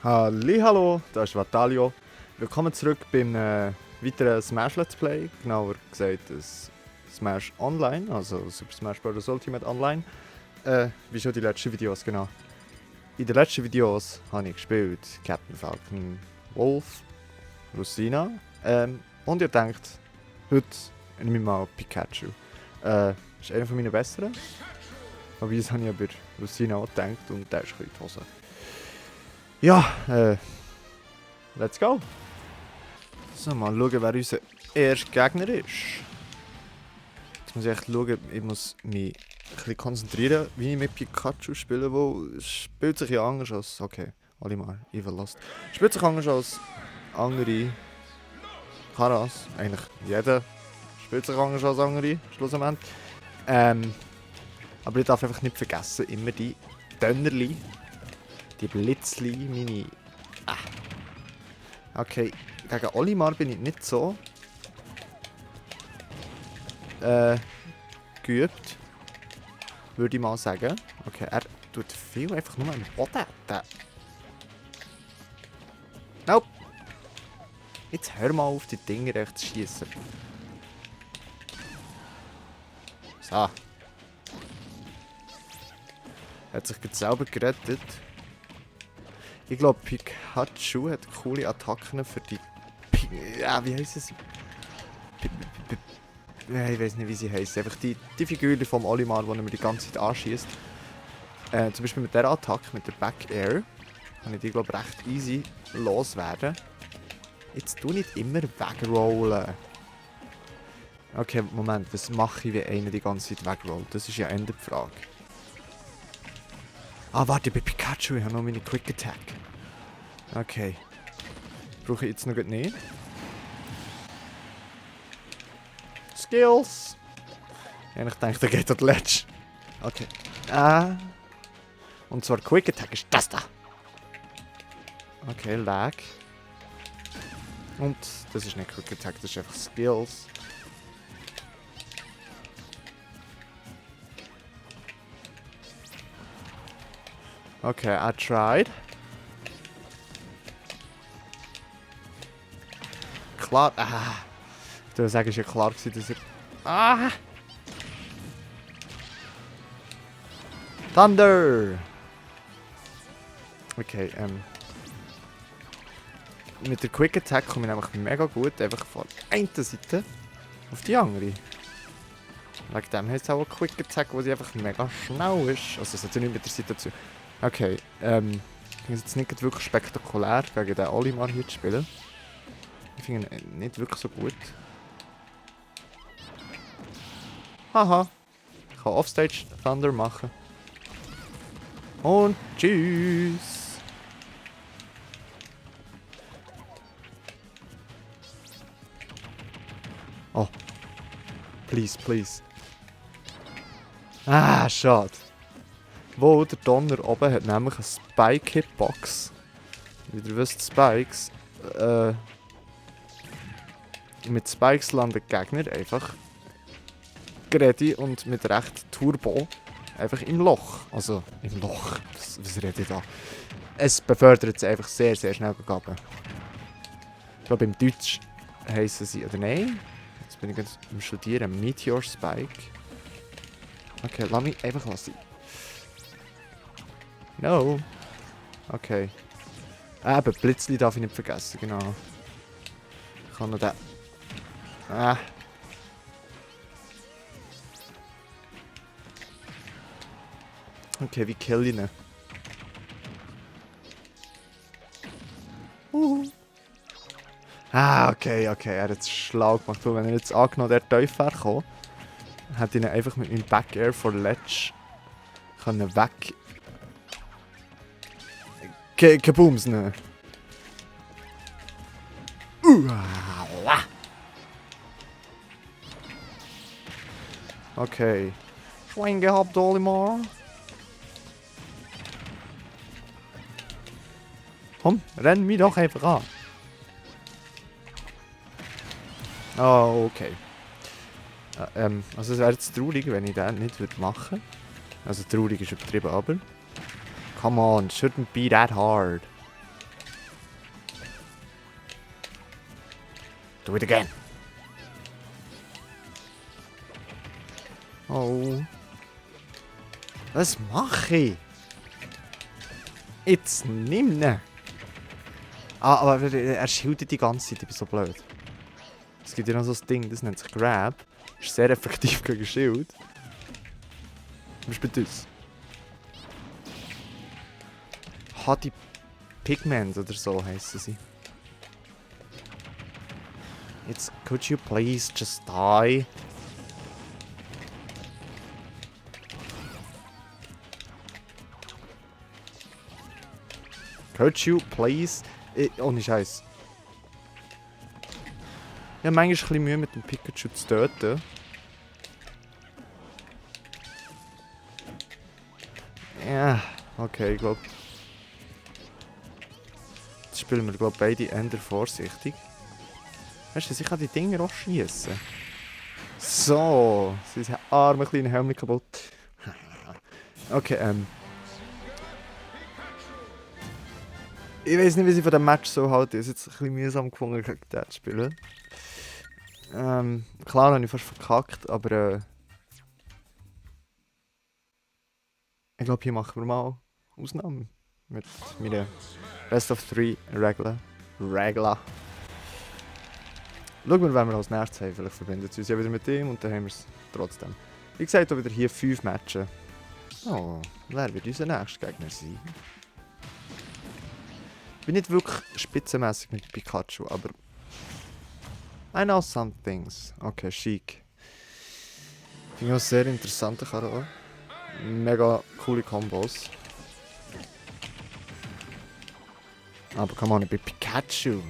Hallo, da ist Vatalio. Willkommen zurück beim weiteren Smash Let's Play. Genauer gesagt, das Smash Online, also Super Smash Bros. Ultimate Online. Wie schon die letzten Videos, genau. In den letzten Videos habe ich gespielt Captain Falcon, Wolf, Lucina. Und ihr denkt, heute nehme ich mal Pikachu. Ist einer von meinen besseren. Aber das habe ich über Lucina auch gedacht und der ist ein bisschen in die Hose. Ja, let's go. So, mal schauen, wer unser erster Gegner ist. Jetzt muss ich echt schauen, ich muss mich ein bisschen konzentrieren, wie ich mit Pikachu spiele, weil es spielt sich ja anders als... Okay, alle mal, Evil Lost. Es spielt sich anders als andere Karas. Eigentlich jeder spielt sich anders als andere, schlussendlich. Aber ich darf einfach nicht vergessen, immer die Dönnerli. Die Blitzli, meine... Okay, gegen Olimar bin ich nicht so... geübt. Würde ich mal sagen. Okay, er tut viel einfach nur im Boden. Nope! Jetzt hör mal auf, die Dinger echt zu schießen. So. Er hat sich gerade selber gerettet. Ich glaube, Pikachu hat coole Attacken für die... Ja, wie heisst es? Ich weiß nicht, wie sie heisst. Einfach die Figur vom Olimar, die er die ganze Zeit anschießt. Zum Beispiel mit dieser Attacke, mit der Back Air, kann ich die, glaube ich, recht easy loswerden. Jetzt tu nicht immer wegrollen. Okay, Moment, was mache ich, wenn einer die ganze Zeit wegrollt? Das ist ja eher die Frage. Ah, warte, bei Pikachu, ich habe noch meine Quick Attack. Okay. Brauche ich jetzt noch nicht. Skills! Ja, ich denke, der geht an die Ledge. Okay. Und zwar Quick Attack ist das da. Okay, Lag. Und das ist nicht Quick Attack, das ist einfach Skills. Okay, I tried. Klar. Ich würde sagen, es war ja klar, dass er... Thunder! Okay, mit der Quick Attack komme ich nämlich mega gut einfach von der einen Seite auf die andere. Wegen dem heisst es auch eine Quick Attack, wo sie einfach mega schnell ist. Also es hat ja nicht mit der Seite zu. Okay, ich finde es jetzt nicht wirklich spektakulär, gegen den Olimar hier zu spielen. Ich finde ihn nicht wirklich so gut. Haha. Ich kann Offstage Thunder machen. Und tschüss. Oh. Please, please. Schade. Wo der Donner oben hat nämlich eine Spike-Hitbox. Wie ihr wisst, Spikes. Mit Spikes landen Gegner einfach gerade und mit recht Turbo einfach im Loch. Also im Loch. Was rede ich da? Es befördert sie einfach sehr, sehr schnell gegangen. Ich glaube im Deutsch heissen sie, oder nein? Jetzt bin ich ganz am Studieren. Meteor Spike. Okay, lass mich einfach lassen. No. Okay. Eben, Blitzli darf ich nicht vergessen, genau. Ich kann noch den... Okay, wie kill ich ihn? Okay, er hat es schlau gemacht. Wenn er jetzt angenommen der Teufel wäre gekommen, hätte ich ihn einfach mit meinem Back Air vor Ledge können weg... Kabooms ne? Okay. Schwein gehabt, Olimar. Komm, renn mich doch einfach an. Oh, okay. Also es wäre jetzt traurig, wenn ich das nicht machen würde. Also traurig ist übertrieben, aber... Come on, shouldn't be that hard. Do it again. Oh. Was mache ich? Jetzt nimm ihn. Ah, aber er schildert die ganze Zeit, ich bin so blöd. Es gibt ja noch so ein Ding, das nennt sich Grab. Ist sehr effektiv gegen Schild. Zum Beispiel das. Hat die Pigment oder so heissen sie. Jetzt, could you please just die? Could you please... Ohne Scheiß. Ich habe manchmal ein bisschen Mühe mit dem Pikachu zu töten. Ja, okay, ich glaube. Jetzt spielen wir, glaube beide eher vorsichtig. Weißt du, ich kann die Dinger auch schießen. So, sie sind arme kleine Helme kaputt. Okay, ich weiß nicht, wie sie von dem Match so halten. Ich habe jetzt ein bisschen mühsam gefunden, gegen den zu spielen. Klar habe ich fast verkackt, aber ich glaube, hier machen wir mal Ausnahmen. Mit meiner Best of 3 Regler. Schauen wir, wenn wir als nächstes haben. Vielleicht verbindet es uns ja wieder mit ihm und dann haben wir es trotzdem. Wie gesagt, auch wieder hier 5 Matches. Oh, wer wird unser nächster Gegner sein? Ich bin nicht wirklich spitzenmäßig mit Pikachu, aber... I know some things. Okay, chic. Finde ich auch sehr interessante Charakter. Mega coole Kombos. Aber come on, ich bin Pikachu.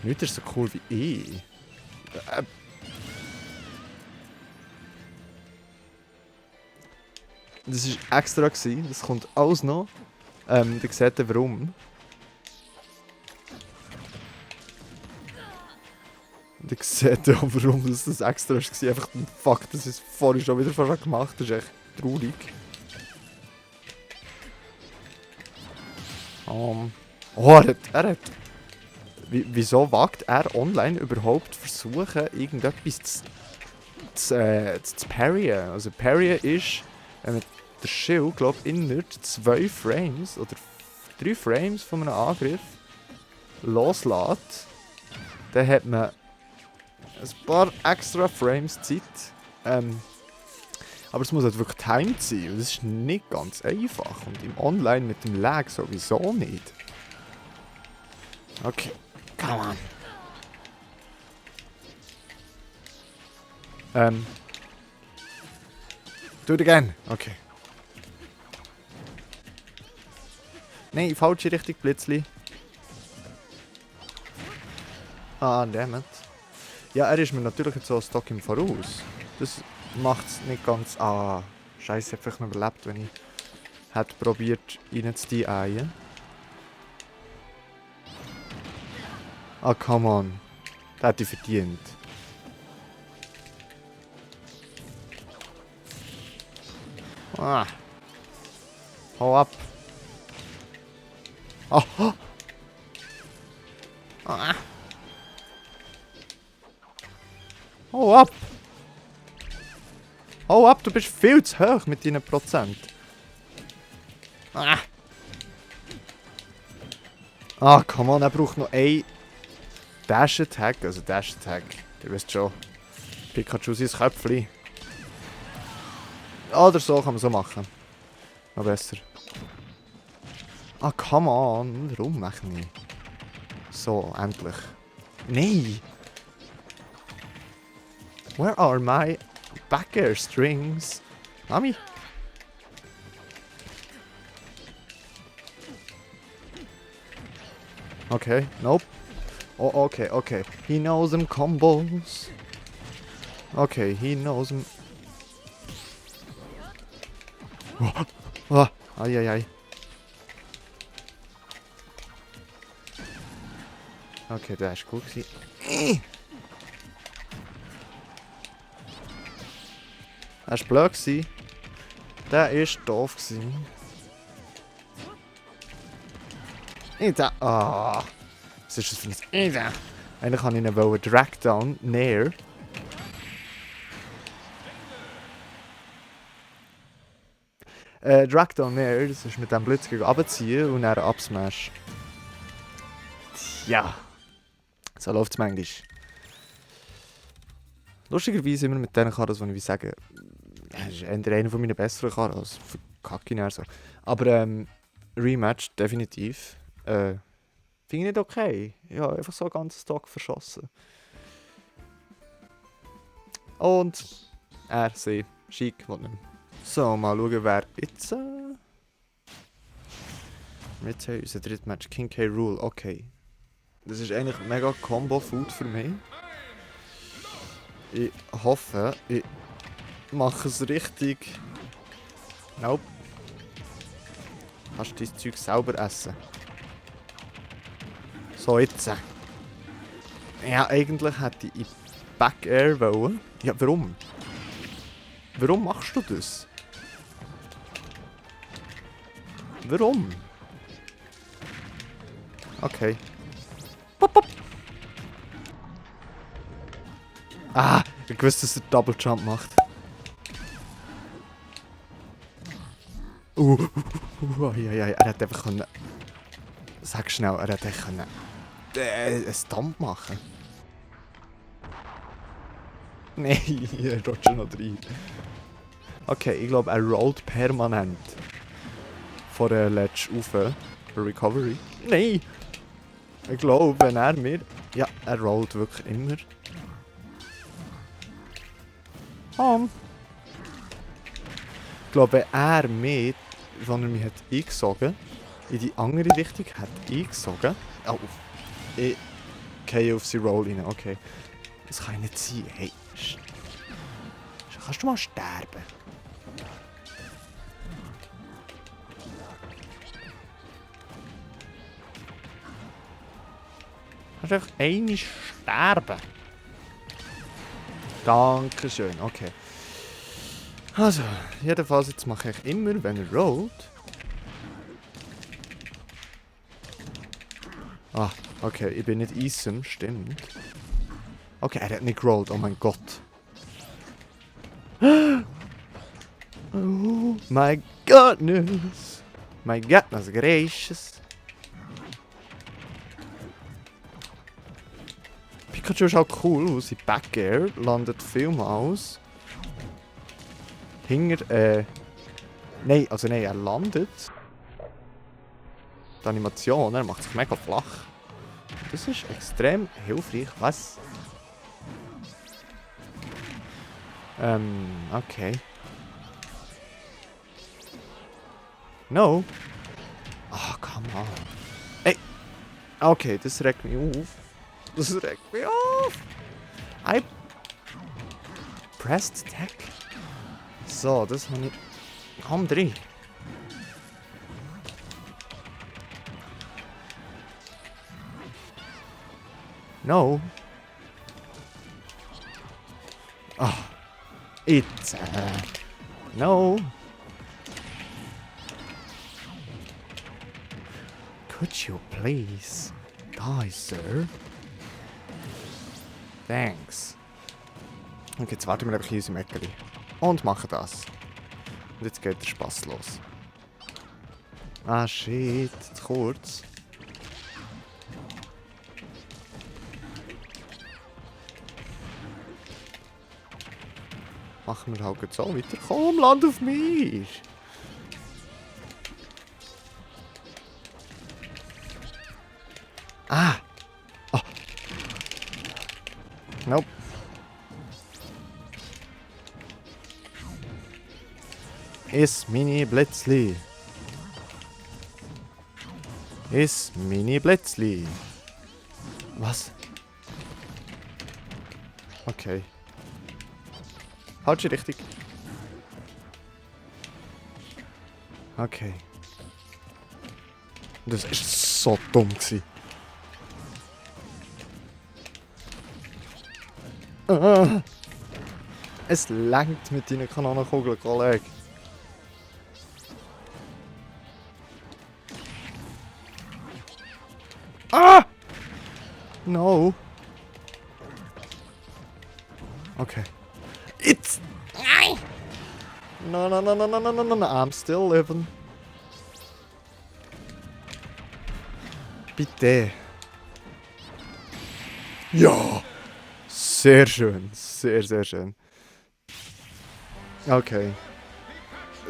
Nicht so cool wie ich. Das war extra, das kommt alles noch. Ihr seht ja warum. Und ihr seht ja auch warum das extra war. Einfach ein Fakt, das ist vorhin schon wieder fast gemacht. Das ist echt traurig. Oh, er hat... Wieso wagt er online überhaupt versuchen, irgendetwas zu parryen? Also parryen ist, wenn man den Schild, glaube ich, innerhalb 2 Frames oder 3 Frames von einem Angriff loslässt, dann hat man ein paar extra Frames Zeit. Aber es muss halt wirklich timed sein und das ist nicht ganz einfach. Und im Online mit dem Lag sowieso nicht. Okay, come on. Do it again. Okay. Nein, falsche Richtung, Blitzli. Ah, dammit. Ja, er ist mir natürlich jetzt so ein Stock im Voraus. Das macht es nicht ganz... Ah, scheiße, ich hätte vielleicht noch überlebt, wenn ich hätte probiert, ihn zu DIen. Ah, come on. Das hätte ich verdient. Ah. Hau ab. Oh. Oh. Ah. Hau ab. Hau ab, du bist viel zu hoch mit deinen Prozent. Ah. Ah, come on, er braucht noch ein Dash-Attack. Also Dash-Attack, ihr wisst schon. Pikachu sein Köpfchen. Oder so kann man so machen. Noch besser. Ah, come on. Warum mache ich nicht? So, endlich. Nein! Where are my backer strings? Mami? Okay, nope. Oh, okay, okay. He knows them combos. Okay, he knows them. Oh, oh, ai. Okay, der ist gut gewesen. Der ist blöd gewesen. Der ist doof gewesen. Ah. Was ist das für ein Ida? Eigentlich kann ich ihn wollen Dragdown näher. Dragdown näher, das ist mit dem Blitz gegen runterziehen und dann absmash. Ja. So läuft es manchmal. Lustigerweise immer mit diesen Karten, die ich sagen das ist eher einer meiner besseren Karten, als verkacke ich so. Aber Rematch, definitiv. Finde ich nicht okay. Ja, einfach so einen ganzen Tag verschossen. Und sie, schick, was nicht mehr. So, mal schauen, wer jetzt... Jetzt haben wir unser drittes Match, King K. Rool, okay. Das ist eigentlich mega Combo-Food für mich. Ich hoffe, ich mache es richtig. Nope. Kannst du dein Zeug selber essen. So, jetzt. Ja, eigentlich hätte ich Back Air wollen. Ja, warum? Warum machst du das? Warum? Okay. Pop, pop. Ah, ich wusste, dass er Double Jump macht. Er hätte einfach können... Sag schnell, er hätte können... einen Stomp machen. Nein, er rollt schon noch rein. Okay, ich glaube, er rollt permanent. Von der Ledge rauf. Für Recovery. Nein! Ich glaube, wenn er mir... Ja, er rollt wirklich immer. Ich glaube, wenn er mich, wenn er mich hat eingesogen, in die andere Richtung hat eingesogen. Oh, ich gehe auf seine Roll rein, okay. Das kann nicht sein, hey. Kannst du mal sterben? Kannst du einfach einmal sterben? Dankeschön, okay. Also, jedenfalls jetzt mache ich immer, wenn er rollt. Ah, okay, ich bin nicht Eason, stimmt. Okay, er hat nicht gerollt, oh mein Gott. Oh my goodness. My goodness gracious. Pikachu ist auch cool, weil sie Back Air landet vielmals. Hinter, nein, er landet. Die Animation, er macht sich mega flach. Das ist extrem hilfreich. Was? Okay. No. Ah, come on. Ey. Okay, das regt mich auf. Das regt mich auf. I pressed tech. So, das habe ich... Komm drin. No. Ah. It's... No. Could you please die, sir? Thanks. Und jetzt warten wir einfach in unserem Eckeli. Und machen das. Und jetzt geht der Spass los. Ah shit, zu kurz. Machen wir halt so weiter. Komm, land auf mich! Ah! Oh. Nope. Ist Mini Blitzli. Ist Mini Blitzli. Was? Okay. Falsche Richtung. Okay. Das ist so dumm gewesen. Es langt mit deinen Kanonenkugeln, Kollege. Ah! No. Okay. It's... No, no, no, no, no, no, no, no, no. I'm still living. Bitte. Ja. Sehr schön. Sehr, sehr schön. Okay.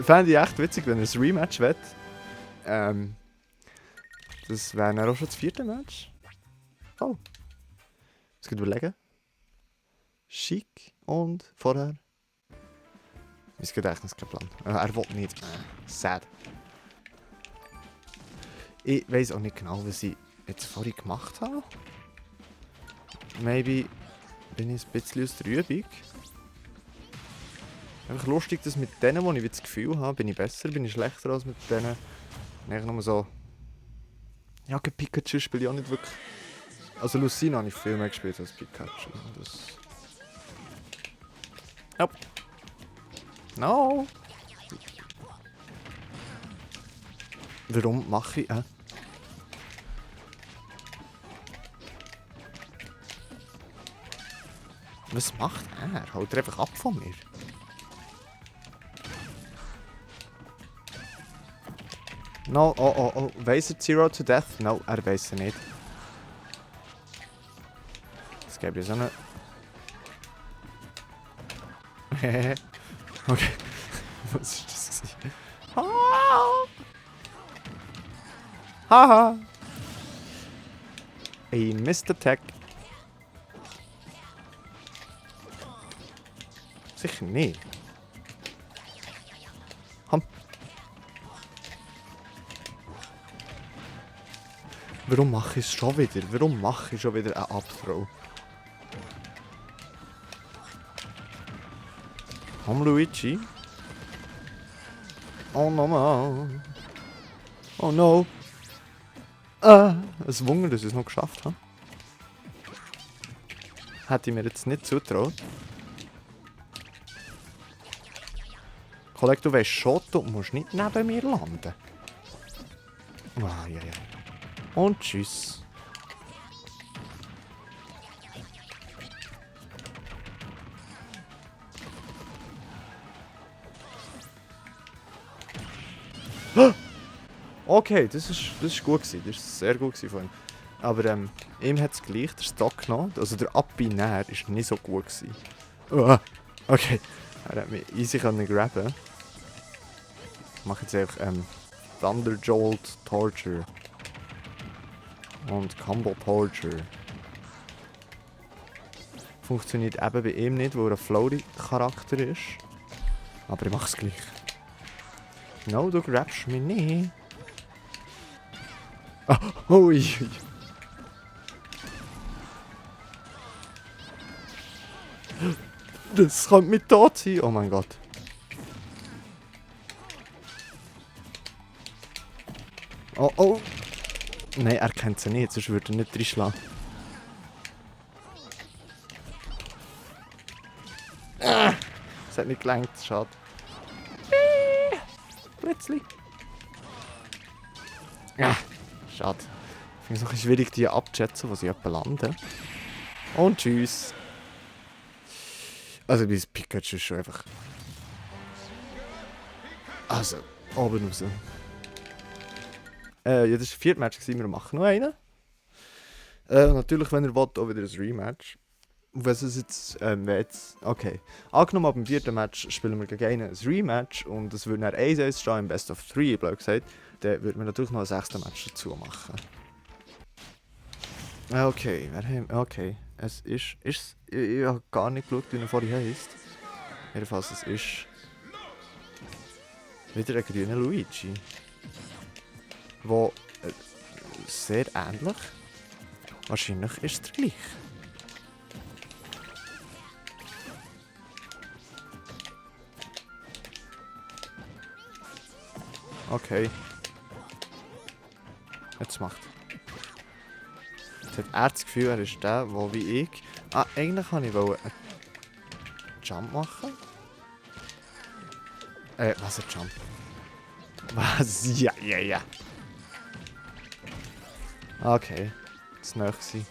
Fände ich echt witzig, wenn er ein Rematch wett. Das wäre dann auch schon das 4. Match. Oh. Jetzt geht überlegen. Schick und vorher. Mein Gedächtnis kein Plan. Er will nicht. Sad. Ich weiß auch nicht genau, was ich jetzt vorhin gemacht habe. Maybe bin ich ein bisschen aus der Übung. Einfach lustig, dass mit denen, wo ich das Gefühl habe, bin ich besser, bin ich schlechter als mit denen. Eigentlich nur so. Ja, Pikachu spiele ich auch nicht wirklich. Also Lucina habe ich viel mehr gespielt als Pikachu. Das... Nope. No! Warum mache ich... Was macht er? Haut er einfach ab von mir? No, oh, oh, oh. Weiss er Zero to Death? No, er weiss er nicht. Das gäbe ich so eine... Okay. Was ist das gewesen? Haha! I missed attack. Sicher nicht. Warum mache ich es schon wieder? Warum mache ich schon wieder einen Upthrow? Komm, Luigi. Oh no. Oh no. Ein Wunder, dass ich es noch geschafft habe. Hätte ich mir jetzt nicht zutraut. Kollege, du weißt schon, du musst nicht neben mir landen. Ah, ja, ja. Und tschüss. Okay, das ist gut gewesen. Das ist sehr gut gewesen von ihm. Aber ihm hat es gleich der Stock genommen. Also der Up-Binär ist nicht so gut gewesen. Okay. Er hat mich easy grabben. Ich mache jetzt einfach Thunder Jolt Torture. Und Combo Torture. Funktioniert eben bei ihm nicht, weil er ein Floaty-Charakter ist. Aber ich mache es gleich. No, du grabst mich nicht. Ah, ui. Das könnte mit tot sein. Oh mein Gott. Oh, oh. Nein, er kennt sie nicht, sonst würde er nicht reinschlagen. Es hat nicht gelangt, schade. Plötzlich. Schade. Ich finde es noch ein bisschen schwierig, die abzuschätzen, wo sie etwa landen. Und tschüss. Also, mein Pikachu ist schon einfach... Also, oben raus. Ja, das war das 4. Match, wir machen noch einen. Natürlich, wenn ihr wollt, auch wieder ein Rematch. Was ist jetzt, okay. Angenommen, ab dem 4. Match spielen wir gegen einen ein Rematch und es würde dann 1-1 stehen im Best of 3, blöd gesagt. Dann würden wir natürlich noch ein 6. Match dazu machen. Okay, okay. Es ist... Ich habe gar nicht geschaut, wie er vorhin heisst. Jedenfalls, es ist... Wieder ein grüner Luigi. Wo... sehr ähnlich. Wahrscheinlich ist es der gleich. Okay. Jetzt macht. Jetzt hat er das Gefühl, er ist der, der wie ich... Ah, eigentlich wollte ich einen Jump machen. Was ein Jump? Was? Ja, ja, ja. Okay. Das nächste.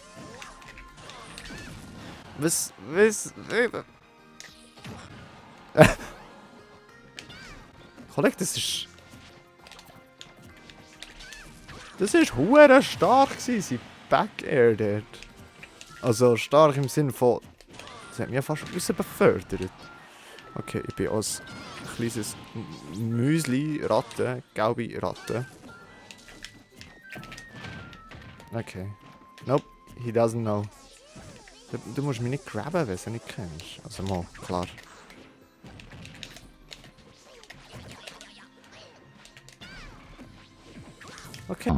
Was? Kollege, das ist... Das ist hure stark gewesen, sein Back-Air dort. Also stark im Sinne von... Das hat mich ja fast befördert. Okay, ich bin als kleines Müsli-Ratte, gelbe Ratte. Okay. Nope, he doesn't know. Du musst mich nicht grabben, wenn du nicht kennst. Also mal, klar. Okay.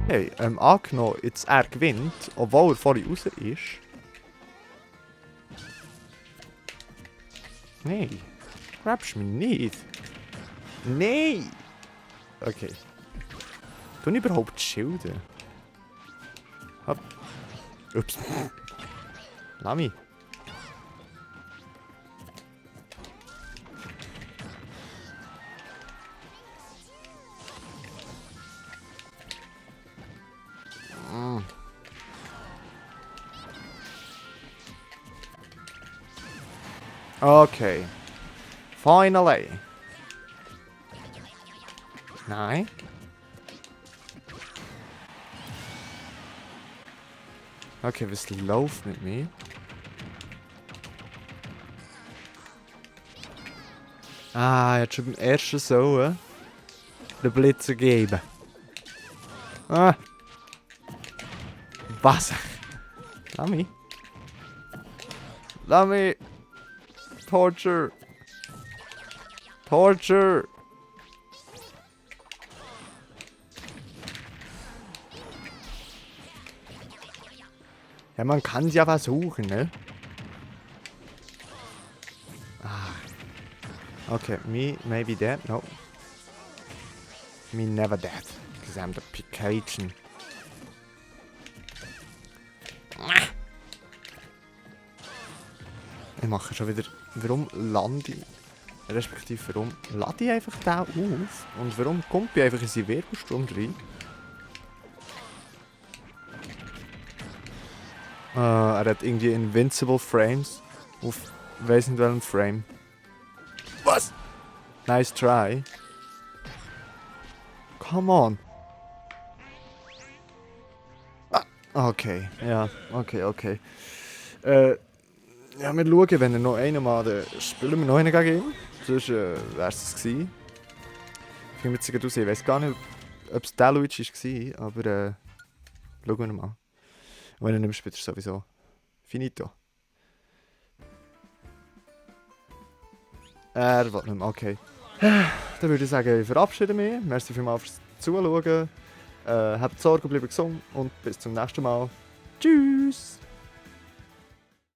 Hey, angenommen, jetzt er gewinnt, obwohl er vorhin raus ist. Nein. Grabst mich nicht. Nein! Okay. Tun überhaupt Schilder? Hopp. Ups. Lass mich. Okay. Finally. Nein. Okay, was läuft mit mir? Ah, jetzt schon beim ersten so den Blitzer geben. Ah. Was? Lass mich. Lass mich. Torture. Torture. Ja, man kann es ja versuchen, ne? Ah. Okay, me maybe dead? No. Me never dead. Because I'm the Pikachu. Ich mache schon wieder... Warum lande ich... Respektive, warum lade ich einfach den auf? Und warum kommt ich einfach in seinen Wirbelsturm rein? Er hat irgendwie Invincible Frames. Auf... weiss nicht welchem Frame. Was? Nice try. Come on. Ah, okay. Ja, okay. Ja, wir schauen, wenn er noch einen macht, dann spielen wir noch einen gegen ihn. Sonst wäre es gewesen. Ich finde jetzt aus, ich weiß gar nicht, ob es der Luigi war, aber schauen wir mal. Und wenn er nicht mehr spielt, ist sowieso finito. Er will nicht mehr, okay. Dann würde ich sagen, ich verabschiede mich. Merci vielmals fürs Zuschauen. Habt Sorge, bleibt gesund und bis zum nächsten Mal. Tschüss!